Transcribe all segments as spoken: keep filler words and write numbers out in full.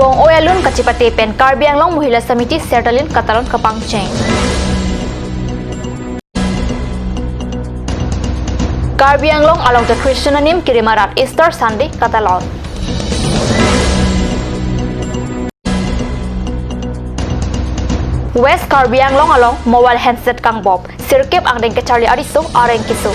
Bong-oi alun kachepate pen Karbi Anglong Mohila Samiti Sertalin katalon kapangcheng. Karbi Anglong along ta Christian anim kirima rat Easter Sunday katalon. West Karbi Anglong along mobile handset kangbop, sirkep angdeng kecharli ariso areng keso.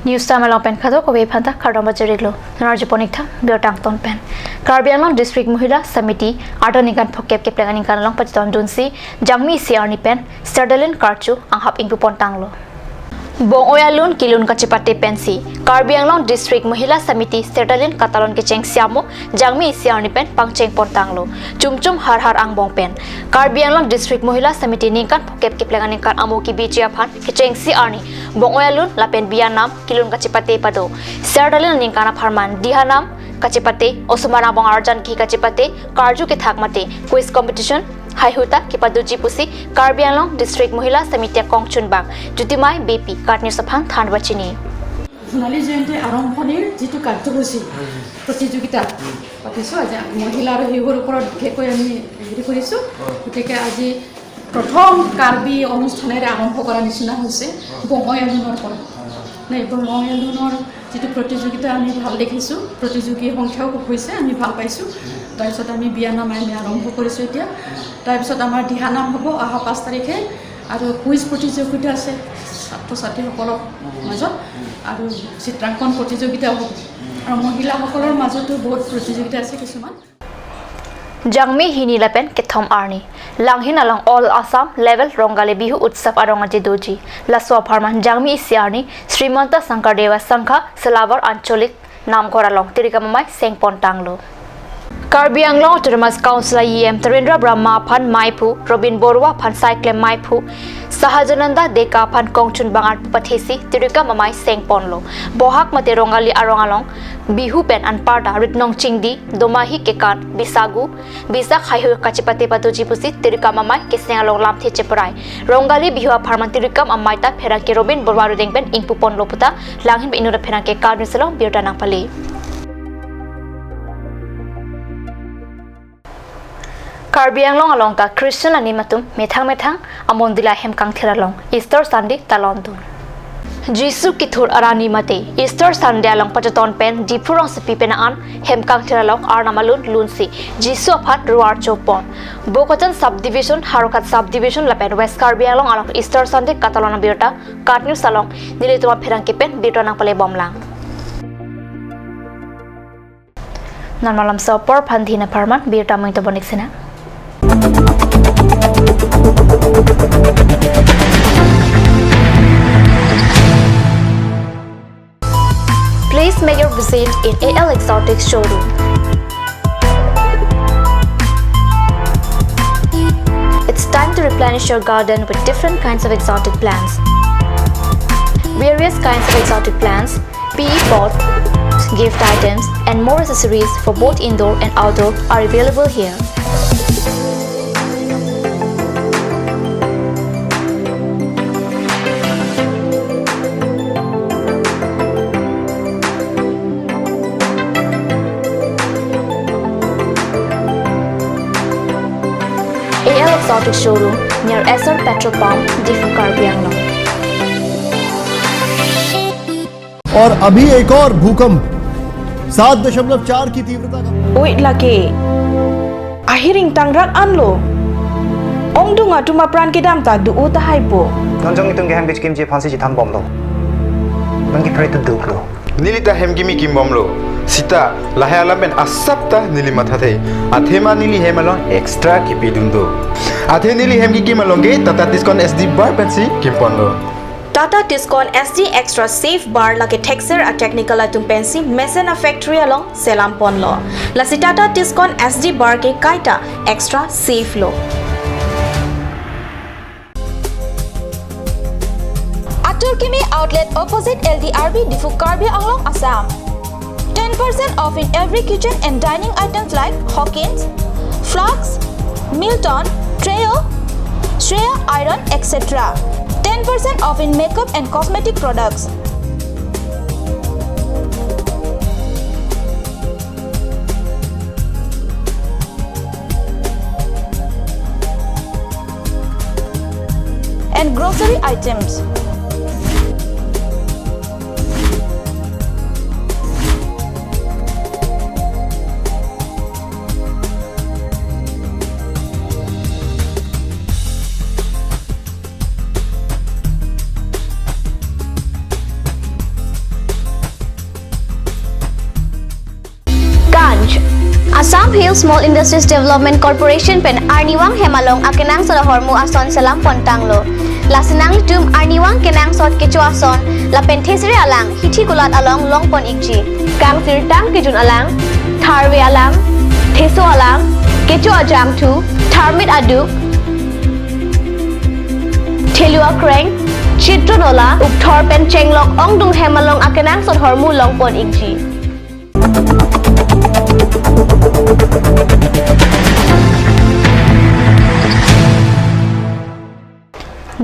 News Time along pen kadokave aphanta kardom pajir-iklo. Non arjupon-ik tha birta angton pen. Karbi Anglong District Mohila Samiti arta ningkan phokep kepleng aningkan along pachetondunsi Jangmi isi arni pen Sertalin karju anghap ingpupon tanglo. Bong-oi alun kilun kachepate pensi Karbi Anglong District Mohila Samiti Sertalin katalon kechengsi amo Jangmi isi arni pen pangchengpon tanglo. Chumchum harhar angbong pen Karbi Anglong District Mohila Samiti ningkan phokep kepleng aningkan amo kebiji aphan kechengsi arni bong-oi alun lapen biyanam kilun kachepate pado. Sertalin aningkan apharman dihanam kachepate, osomar angbong arjan kehi kachepate, karju kethak mate quiz competition haihui ta kepadoji pusi Karbi Anglong District Mohila Samiti akongchunbang Jyotimai Beypi KAT News aphan than pachini. সোণালী জয়ন্তী আৰম্ভণিৰ যিটো কাৰ্যসূচী, প্ৰতিযোগিতা পাতিছোঁ, আজি মহিলা আৰু শিশুৰ ওপৰত বিশেষকৈ আমি হেৰি কৰিছোঁ। গতিকে আজি প্ৰথম কাৰ্বি অনুষ্ঠানেৰে আৰম্ভ কৰা নিচিনা হৈছে বঙাই আন্দোলনৰ পৰা। নাই, বঙাই আন্দোলনৰ যিটো প্ৰতিযোগিতা আমি ভাল দেখিছোঁ, প্ৰতিযোগী সংখ্যাও খুব হৈছে, আমি ভাল পাইছোঁ। তাৰপিছত আমি বিয়ানাম আমি আৰম্ভ কৰিছোঁ এতিয়া। তাৰপিছত আমাৰ দিহানাম হ'ব অহা পাঁচ তাৰিখে, আৰু কুইজ প্ৰতিযোগিতা আছে ছাত্ৰ ছাত্ৰীসকলৰ মাজত, আৰু চিত্ৰাংকন প্ৰতিযোগিতাও হ'ব, আৰু মহিলাসকলৰ মাজতো বহুত প্ৰতিযোগিতা আছে কিছুমান। Jangmi hini lapen kethom arni Langhin along All Assam Level Rongali Bihu Utsav arong aje doji. Laso apharman Jangmi isi arni Srimanta Sankardev Sangha Salawar Ancholik Namghor along tirikam amei sengpon tanglo. Karbi Anglong Autonomous Council a EM Tarendra Brahma aphan meiphu, Robin Baruah aphan saiklem meiphu, Sahajananda Deka aphan kongchunbang arpu pathesi tirikam amei sengponlo. Bohag mate Rongali arong along Bihu pen anparta Riknong Chingdi, Domahi kekan, Bisagu, Bisak haihui kachepate padoji pusi tirikam amei keseng along lamthe cheparai. Rongali Bihu apharman tirikam amei ta pherangke Robin Baruah arudeng pen ingpuponlo puta Langhin pen inut pherangke KAT News along birta nangpale. Karbi Anglong along ta Christian anim atum methang methang amondil ahem kangthir along Easter Sunday talontun. Jisu kethur arni mate Easter Sunday along pacheton pen Diphu rongsopi pen an hem kangthir along arnam alun lunsi Jisu aphan ru-archopon. Bokajan Subdivision, Howraghat Subdivision lapen West Karbi Anglong along Easter Sunday katalon abirta KAT News along nelitum apherangke pen birta nangpalebomlang. Non malomso apor aphan dina apharman birta amoing tobon-ik sena. Please make your visit in A L Exotic showroom. It's time to replenish your garden with different kinds of exotic plants. Various kinds of exotic plants, P E pots, gift items, and more accessories for both indoor and outdoor are available here. A L Exotic Showroom near Essar Petrol Pump, Diphu, Karbi Anglong. और अभी एक और भूकंप सात दशमलव चार की तीव्रता का। Oi lake. Ahiring tangrak anlo. Ongdung atum apran kedam ta do-o tahai po. Non jong itum kehem kechekimji aphansi chethambomlo. Non kephere tu duklo. Neli ta hem kimi kimbomlo. Sita lahai alam pen asap ta neli mathathe. Athema neli hem along extra kipidun do. Athe neli hem kikim along ke Tata Tiscon S D bar pensi kimponlo. Tata Tiscon S D Extra Safe Bar lake thekser a-technical atum pensi mesen a-factory along selamponlo. Lasi Tata Tiscon S D bar ke kaita extra safe lo. Atur Kimi Outlet opposite L D R B Diphu, Karbi Anglong, Assam. Ten percent off in every kitchen and dining items like Hawkins, flasks, Milton, Treo, Shreya iron, et cetera. Ten percent off in makeup and cosmetic products. and grocery items. Kanj. Assam Hill Small Industries Development Corporation pen arnivang hem along akenangsot ahormu ason selam pontanglo. Lasi nanglitum arnivang kenangsot kecho ason lapen thesere alang hithi kulat along longpon ikji. Kangsirtang kejun alang, tharve alang, theso alang, kecho ajangthu, tharmit aduk, thelu akreng, chitron ola, ukthor pen chenglok ongdung hem along akenangsot ahormu longpon ikji.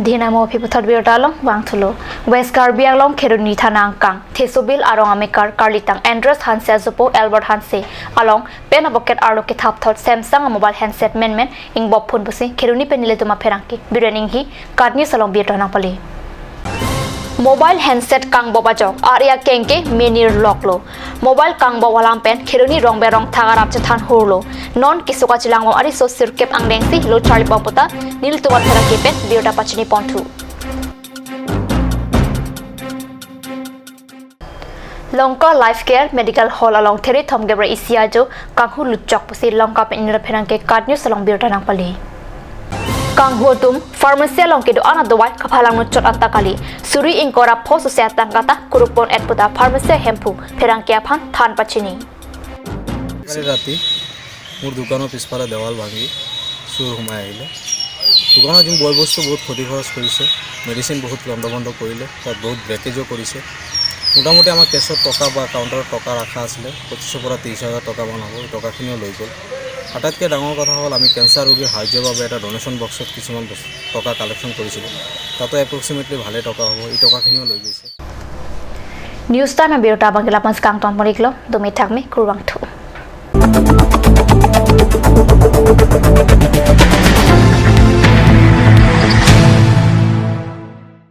Dhinamo aphi puthot birta along vangthulo. West Karbi Anglong Kheroni Thana angkang Thesobil arong amekar karlitang Andres Hanse ajopo Albert Hanse along pen apocket arlo kethapthot Samsung mobile handset menmen ingbop phun pusi Kheroni pen nelitum apherangke Biren Enghi KAT News along birta nangpale. Mobile handset kangbop ajok ar-e akeng ke menir loklo. Mobile kangbop alam pen Kheroni rongber rongthak arap chethan hurlo. Non keso kachelangvang ariso sirkep angdengsi lo charlipon puta nelitum apherangke pen birta pachini ponthu. Lanka Life Care Medical Hall along there thom gebre isi ajo kanghu lutchok pusi Lanka pen inut apherangke KAT News along birta nangpale. Kanghu atum pharmacy along kedo-an adawai kaphalang nuchot anta kali. Suri ingkoi ra pho sose atangka ta kurupon et puta pharmacy ahemphu pherangke aphan than pachini. কালি ৰাতি মোৰ দোকানৰ পিছফালে দেৱাল ভাঙি চুৰ সোমাই আহিলে। দোকানৰ যোন বয় বস্তু বহুত ক্ষতি খৰচ কৰিছে, মেডিচিন বহুত লণ্ডভণ্ড কৰিলে, তাত বহুত ব্ৰেকেজো কৰিছে। মোটামুটি আমাৰ কেছত টকা বা কাউণ্টাৰত টকা ৰখা আছিলে পঁচিছৰ পৰা ত্ৰিছ হাজাৰ টকামান হ'ব, এই টকাখিনিও লৈ গ'ল। আটাইতকৈ ডাঙৰ কথা হ'ল আমি কেঞ্চাৰ ৰোগীৰ সাহায্যৰ বাবে এটা ডনেশ্যন বক্সত কিছুমান বস্তু, টকা কালেকশ্যন কৰিছিলোঁ, তাতো এপ্ৰক্সিমেটলি ভালে টকা হ'ব, এই টকাখিনিও লৈ গৈছে। News time abirta abang ke lapu-an si kangton pon iklo, dome thakme, kurvangthu.